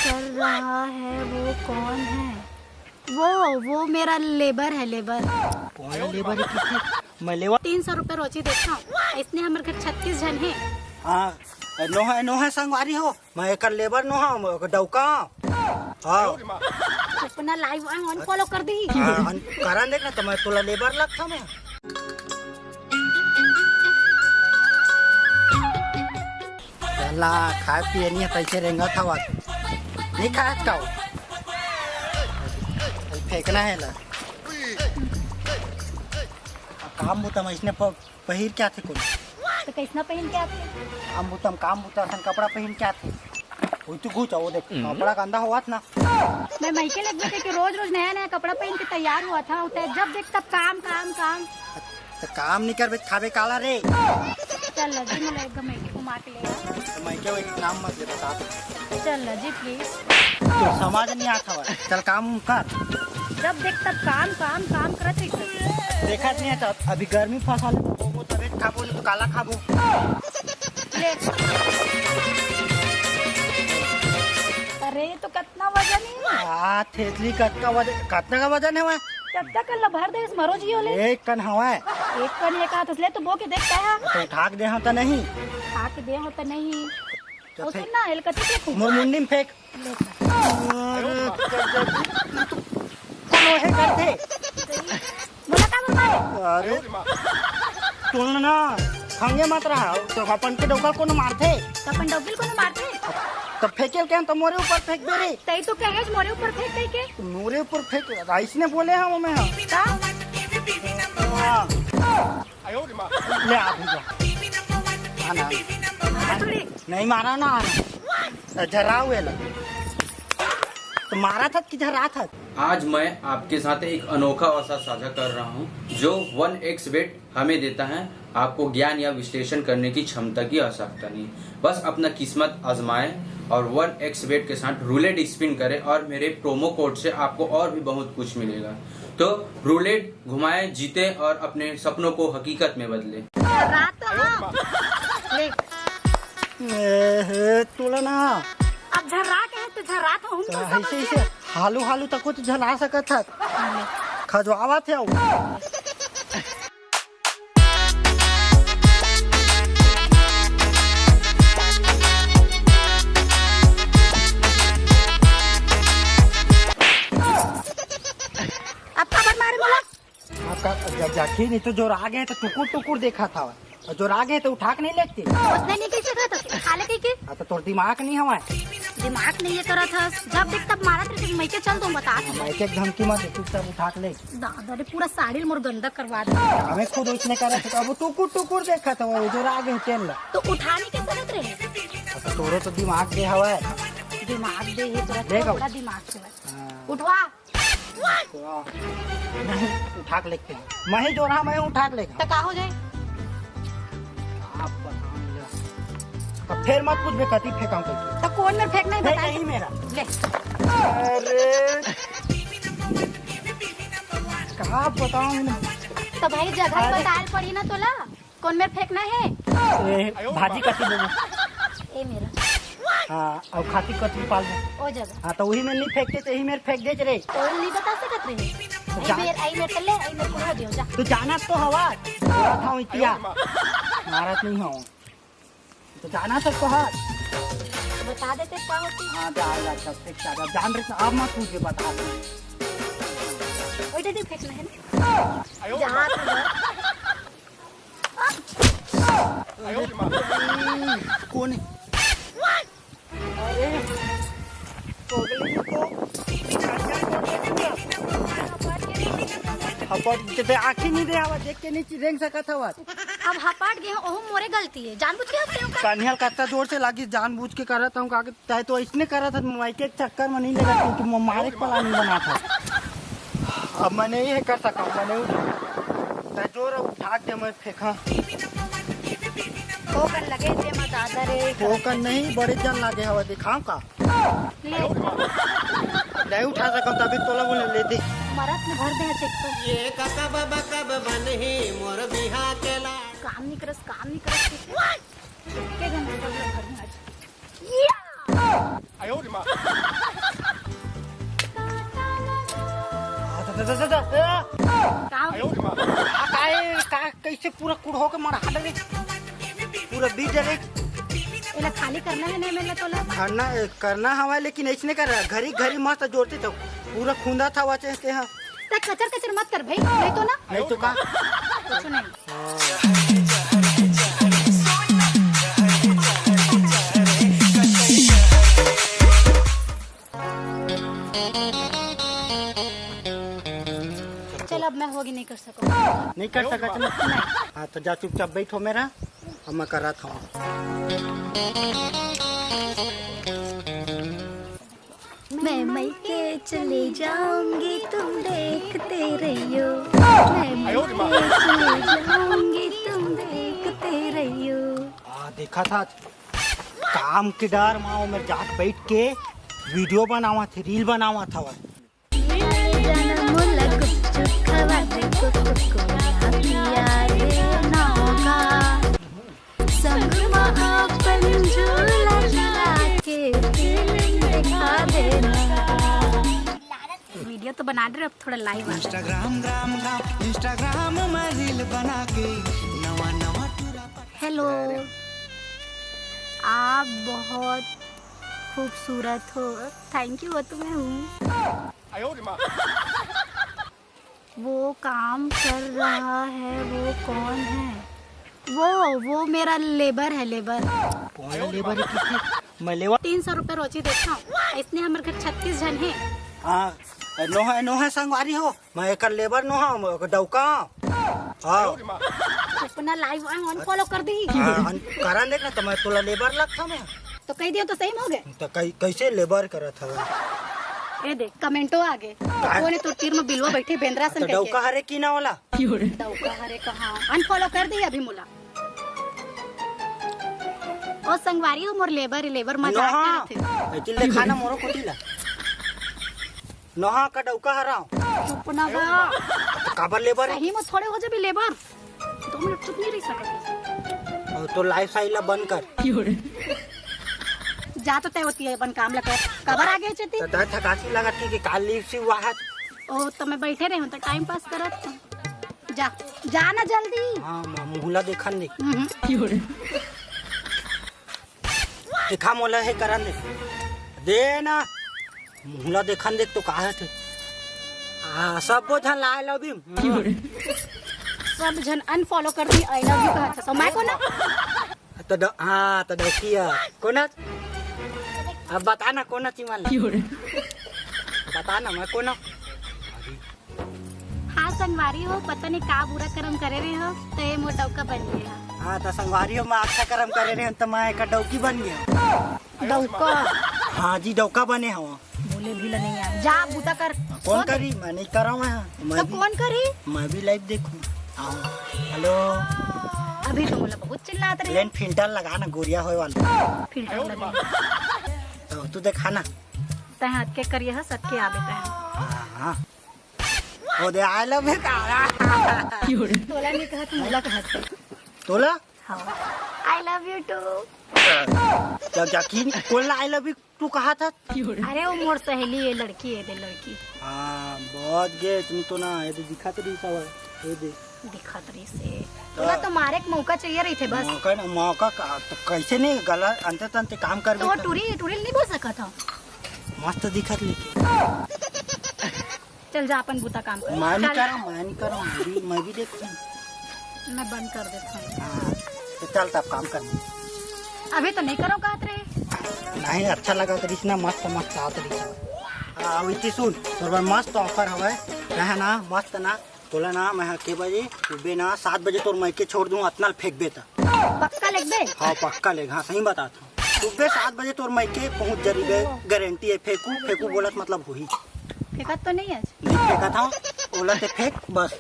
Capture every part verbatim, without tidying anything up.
कर रहा है वो कौन है? वो वो मेरा लेबर है, लेबर। कौन है लेबर है? किसकी? मैं लेबर। तीन सौ रुपये रोजी देता हूँ, इसने हमारे घर छत्तीस जन है। हाँ, नोहा नोहा संगवारी हो, मैं एकर लेबर नोहा, मैं एकर डौका। हाँ। अपना लाइव अनफॉलो कर दी। हाँ, अन- करा देख ना, तो मैं तोला लेबर लगता मैं। ला खाए पिए नहीं है, कैसे रेंगत हवा? नहीं खात का हो? फेंकना है ला। काम बुता में इसने प- पहिर के आथे कोन? तो कैसना पहिन के आथे? काम बुता में, काम बुता असन कपड़ा पहिन के आथे। वही तो घुचा, वो देख, कपड़ा गंदा होवत ना। मैं मइके लगबे के रोज रोज नया नया कपड़ा पहिन के तैयार होवत हूँ, ते जब देख तब काम काम काम। तो काम नहीं करबे, खाबे काला रे? चल जी, मैं एक मइके घुमा के ले आ। तो मइके वही नाम मत ले, बता दे। चल जी प्लीज। तो समझ नहीं आता हवा, चल काम कर। जब देख तब काम काम काम करत रही। देखत नहीं है तो अभी गर्मी फंसा ले, तो वो तबे खाबो, नहीं तो काला खाबो। ले। अरे, ये तो कितना वजन है? आ, थेतली कतका वजन, कतना का वजन है वह? कतका कन ला भर दे, इस मरो जियो ले। एक कन हवा। एक कन एक हाथ ले तो बो के देखता है। तो उठा के दे हाँ तो नहीं। उठा के दे हाँ तो नहीं। तो और फेंक। सुन ना, हेल कते फेंकू? मोर मुंडी में फेंक। ले। अरे, तू तो लोहे करथे। बोला का बोल रहा है? अरे, तू ना खंगे मत रहा, तो अपन के डौका कोनो मारथे। तो अपन डौकी कोनो मारथे? तो फेंकेल के तो मोरे ऊपर फेंक दे रे। तई तो कहे मोरे ऊपर फेंक दे के। मोरे ऊपर फेंक, राइस ने बोले हम मैं। का? हाँ। ले आ भैया। आना। थोड़ी। नहीं मारा ना, आना। झराऊ है ला। तो मारा था कि झरा था? आज मैं आपके साथ एक अनोखा अवसर साझा कर रहा हूँ, जो वन एक्स बेट हमें देता है आपको ज्ञान या विश्लेषण करने की क्षमता की आवश्यकता नहीं। बस अपना किस्मत आजमाएं और वन एक्स बेट के साथ रूलेट स्पिन करें और मेरे प्रोमो कोड से आपको और भी बहुत कुछ मिलेगा। तो रूलेट घुमाएं, जीतें और अपने सपनों को हकीकत में बदलें। रात तो हाँ। ले। ए, हे, तोला ना। अब झर्रा के है तो झर्रा तो हम तो तो ऐसे समझ ऐसे हालू हालू तक कुछ झला सकत है। खजवावा थे आओ। अब काबर मारे मोला? आपका ज-, जाखी नहीं तो जो राग है तो टुकुर टुकुर देखा था, और जो राग है तो उठा के नहीं लेते। उसने नहीं कैसे कहा था? खा ले कह के। हाँ, तो तोर दिमाग नहीं हवा। दिमाग नहीं ये करा था, जब देख तब मारा तेरे, मैं क्या चल दूँ बता। मैं क्या धमकी मत दे, चुपचाप उठा के ले। दादा रे, पूरा साड़ी मोर गंदा करवा दे। हमें खुद उसने करा था, अब टुकुर टुकुर देखा था, वो जो राग है तेल ला। तो उठाने के जरूरत रहे। अच्छा, तोरो तो दिमाग दे हवा है। दिमाग दे है तोरा, देखो। थोड़ा दिमाग से बस। हाँ। उठवा। वाह। नहीं, उठा के लेके। मैं ही जो रहा, मैं उठा के लेके। तो का हो जाए? आप बताओ यार। अब फिर मत पूछ बे, कती फेंकाऊं कहीं। तो कौन में फेंकना है, नहीं, बता। नहीं मेरा। ले। अरे। कहाँ बताऊं मैं? तो भाई, जगह अरे। बताए पड़ी ना तोला। कौन मेर फेंकना है? ए, भाजी कथी लेबो? ए मेरा। हाँ, और खाती कथी पालबो? ओ जगह। हाँ, तो वही में नहीं फेंकते, तो यही मेर फेंक देते रे। तो नहीं बता सकत रहे। तो आई जा- मेर, आई मेर तले, आई मेर को दियो, जा। तो जाना तो हवा। बोला था इतिया। मारत नहीं हूँ। तो जाना तो हवा। बता देते का होती। हाँ, जा, जा, सब ठीक ठाक। अब जान रहे तो अब मत पूछे, बता दे। ओइटा नहीं फेंकना है ना? जहाँ तू कौन है? अरे, पगली को। हपट के ते आँखी नहीं दे आवा, देख के नहीं रेंग सकत हवा। अब हपट गए, ओहू मोरे गलती है, जानबूझ के हपटे हो का? कन्हैया कत्ता जोर से लागी, जानबूझ के करत हूँ, का के तय तो इसने करा था, माई के चक्कर में नहीं लगा, क्योंकि मैं मारे के प्लानिंग बना था। अब मैं नहीं है कर सका, मैं नहीं उठा। तय जोर उठा के मैं फेंका। ठोकर लगे ते मत आता रे। ठोकर नहीं, बड़े जन लागे हवा, दिखाओ का? ले। नहीं उठा सका, तभी तोला बोले ले दे। मरत में भर दे चेक तो। ये काका बाबा कब बनही मोर बिहा के लाड। काम नहीं करस, काम नहीं करस, किसे? के गन सब लोग भर में आ जाओ। या! आयो रे माँ। दा, दा, दा, ए! का? आ, का ए, का, कैसे पूरा कुड़हो के मरा डरे? पूरा बीज डरे? एला खाली करना हे नहीं, मैंने तोला। करना, करना हवा, लेकिन ऐसने कर रहा, घरी घरी मस्त जोरते तो पूरा खुंदा था वाचे के हाँ। तै कचर कचर मत कर भाई, नहीं तो ना। नहीं तो का? कुछ नहीं। चल, अब मैं होगी नहीं कर सकूँ। नहीं कर सकत ना? हाँ, तो जा चुपचाप बैठो मेरा, अब मैं करत हूँ। मैं मइके चले जाऊंगी, तुम देखते रहियो। मैं मइके चले जाऊंगी, तुम देखते रहियो। आ, देखा था, काम के डर मा ओमेर जात बैठ के वीडियो बनावत हे, रील बनावत हवय। वीडियो तो बना रहे, अब थोड़ा लाइव आ। Instagram, ग्राम, ग्राम, Instagram में रील बना के नवा, नवा टूरा पा- हेलो, आप बहुत खूबसूरत हो। थैंक यू, वो तो मैं हूँ। वो काम कर रहा है, वो कौन है? वो, वो मेरा लेबर है, लेबर। कौन है लेबर है? किसकी? मैं लेबर। तीन सौ रुपए रोजी देता हूँ, इसने हमारे घर छत्तीस जन है। हाँ, नोहा, नोहा संगवारी हो, मैं एकर लेबर नोहा, मैं एकर डौका। हाँ। अपना लाइव अनफॉलो कर दी। हाँ, अन-, करन देख ना, तो मैं तोला लेबर लगता मैं। तो कह दियो तो सही में हो गए। तो कै-, कैसे लेबर करत हवे? ए देख, कमेंटो आ गए। का? कौन है तो तीर में बिलवा बैठे बेंद्रा सन तो करके। डौका हरे की ना वाला? डौका हरे कहाँ? अनफॉलो कर दी अभी मोला। ओ संगवारी हो मोर लेबर, लेबर मजाक नोहा, करत हे। ए, तिल देखा ना मोरो कोती ला। नोहा का डौका हराओ। चुप ना बा। काबर लेबर है? सही में थोड़े हो जबी लेबर। दो मिनट चुप नहीं रह सकत। और तो लाइफ स्टाइल ला बंद कर। जा तो तय होती है अपन काम ला कर। कबर आ गए चेती? तो तय थकासी लगत थी कि काल लीव सी हुआ है। ओ तो मैं बैठे रहे हूँ तो टाइम पास करत हूँ। जा, जा ना जल्दी। हाँ, मैं मुहला देखन दे। हम्म। देखा मोला हे करन दे। दे ना। मुहला देखन दे तो का हे? हाँ, सबो झन ला I love you। सब झन अनफॉलो कर दी, I love you कहा था। समय को ना। तो ड-, हाँ, तो डौकिया। कोन? अब बता ना कोन चिमन। बता ना मैं कोन। हाँ संगवारी हो, पता नहीं का बुरा कर्म करे रहे हो, तो ये मोर डौका बन गया। हाँ, तो संगवारी हो, मैं अच्छा कर्म करे रहे हो, तो मैं एक डौकी बन गया। डौका? हाँ जी, डौका बने हो। बोले भी ला नहीं यार, जा बूता कर। कौन करी? मैं नहीं करा हूँ यहाँ। मैं तो भी, कौन करी? मैं भी लाइव देखूँ। हाँ। हेलो। अभी तो मोला बहुत चिल्लात रहे। लेन फिल्टर लगा ना, गोरिया होए वाला। फिल्टर लगा। तो तू देखा ना। तै हाथ के करिए ह, सत के आबे तै। हाँ, हाँ। ओ दे, I love you तारा। तोला नहीं कहत, मोला कहत। तोला? हाँ। I love you too। क्या, क्या की? कोन ला I love you too कहा था? अरे वो मोर सहेली है, लड़की है, दे लड़की। हाँ, बहुत गे, इतनी तो ना, ये दे दिखा तो नहीं सवा, ये दे। दिखत रहिस हे। तोला तो मारे के मौका चाहिए रहिथे बस। मौका ना, मौका का, तो कैसे नहीं गला अंते तंते काम कर तो बेटा। टूरी, टूरी नहीं बोल सकत हो। मस्त दिखत लेकिन। चल जा अपन बूता काम कर। मैं नहीं चल। करा, मैं नहीं करा, मैं भी, मैं भी देखता हूँ। मैं बंद कर देता हूँ। हाँ, तो चल तब काम कर। अभी तो नहीं करो कहत रहे। नहीं, अच्छा लगा तो इसना मस्त मस्त आवत रही। हाँ, अब इतनी सुन, तोर बर मस्त ऑफर हवे, रहे ना मस्त ना, तोला ना मैं ह के बजे सुबह ना सात बजे तोर मायके छोड़ दूं, अतना ल फेंकबे त। पक्का लेगबे? हाँ, पक्का लेग, हाँ, सही बतात हूँ। सुबह सात बजे तोर मायके पहुंच जरीबे, गारंटी है। फेंकू, फेंकू बोलत मतलब होही। फेंकत तो नहीं आज? नहीं फेंकत हूँ, ओला ते फेंक बस।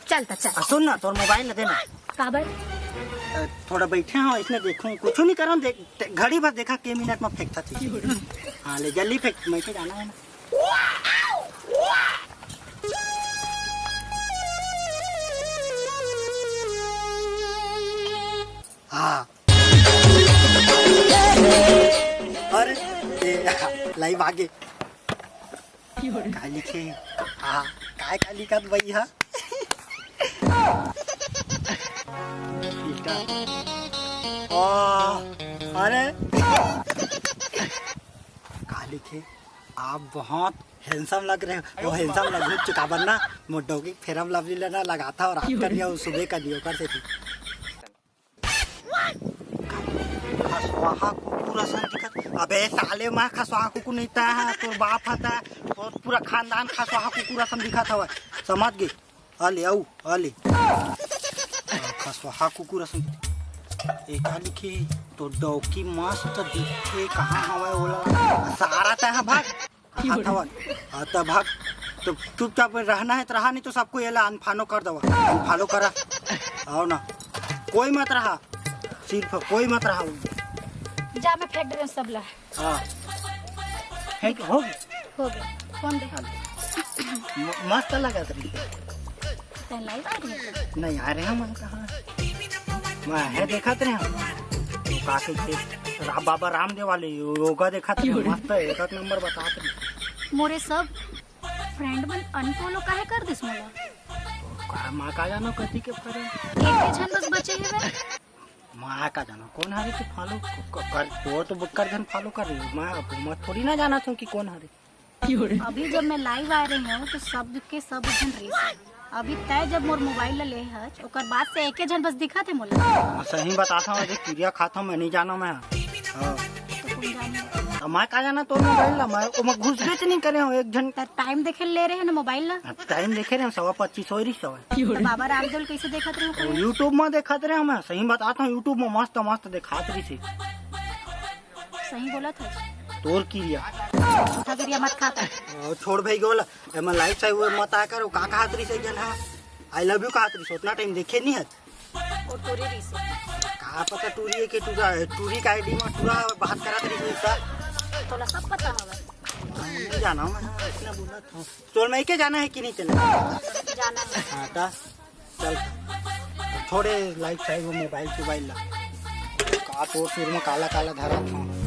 चल त चल। आ, सुन ना, तोर मोबाइल ल दे ना। काबर? अ, थोड़ा बैठे हो, इसने देखूं, कुछ नहीं करो, देख, ते, घड़ी भर देखा के मिनट में फेंकता थी। हाँ, ले जल्दी फेंक, मैं के जाना है ना। हाँ। अरे, ए, लाइव आगे। का लिखे? हाँ, काय का लिखत बई हा? बेटा। वाह, अरे। का लिखे? आप बहुत handsome लग रहे हो। वो handsome लग चुका बनना, मोर डौकी Fair and Lovely लेना लगाता और रात कर लिया, वो सुबह कर लिया, कर से थी। खसवाहा कुकुर असन दिखत। अबे साले, मैं खसवाहा कुकुर नहीं ता है, तोर बाप हता, तोर पूरा खानदान खसवाहा कुकुर असन दिखत हवय, समझ गे? अले, अउ, अले। खसवाहा कुकुर असन। ए का लिखे? तो डौकी मस्त दिखे, कहाँ हवय ओला? सारा तैं हा भाग। हाथ हवन। हाँ, त भाग। तो चुपचाप रहना है तो रहा, नहीं तो सबको ये ला unfollow कर दवा। Unfollow करा। आओ ना। कोई मत रहा। सिर्फ कोई मत रहा। जा, मैं फेंक दे रही हूँ सब ला। हाँ। फेंक, हो गया। हो गया। फोन दे। हाँ। म-, मस्त लगा तरी। तैं live आ रही है? नहीं आ रहे हम, कहाँ? मैं है देखत रहे हम। तो का कहिथे? रा-, बाबा रामदेव वाले योगा देखत रहे, मस्त है, एक, एक नंबर बतात रहे। मोरे सब friend मन unfollow काहे कर दिस मोला? का, मैं का जानो कति के friend। एक झन बस बचे हे बे। मैं का जानो कौन हरे के follow क-, कर, तो, तो बक्कर झन follow कर रही। मैं, मैं थोड़ी ना जाना था कि कौन हरे। अभी जब मैं live आ रही हूँ तो सब के सब झन रहिस हे। अभी तैं जब मोर mobile ला ले हच, ओकर बाद से एके झन बस दिखत हे मोला। सही बताता हूँ, अभी किरिया खाता हूँ, मैं नहीं जाना मैं। हाँ। तो कौन जाने? अब मैं का जाना तोर mobile ला, मैं ओमा घुसबेच नहीं करे हूँ एक झन। त time देखे ले रहे हैं ना mobile ला। अब time देखे रहे हूँ, सवा पच्चीस हो रही सवा। तो बाबा रामदेव कैसे देखत रहे हो वो कोई? YouTube में देखत रहे हूँ मैं, सही बताता हूँ, YouTube में मस्त मस्त देखात रही थी। सही बोलत हस। तोर किरिया। झूठा किरिया मत खाता। ओ, छोड़ भाई गोला, एमा live से वो मत आ कर, वो का कहत रही से जन हा? I love you कहत रही, उतना time देखे नहीं है। वो टूरी रही से। का पता टूरी है कि टूरा, टूरी का ID में टूरा बात करत रही से का? तोला सब पता होगा। नहीं जाना मैं, इतना बोला था। चल, मैं के जाना है कि नहीं चलना? जाना है। हाँ, ता चल। छोड़े live से वो mobile सोबाइल ला। का तोर सुर में काला काला धरा था।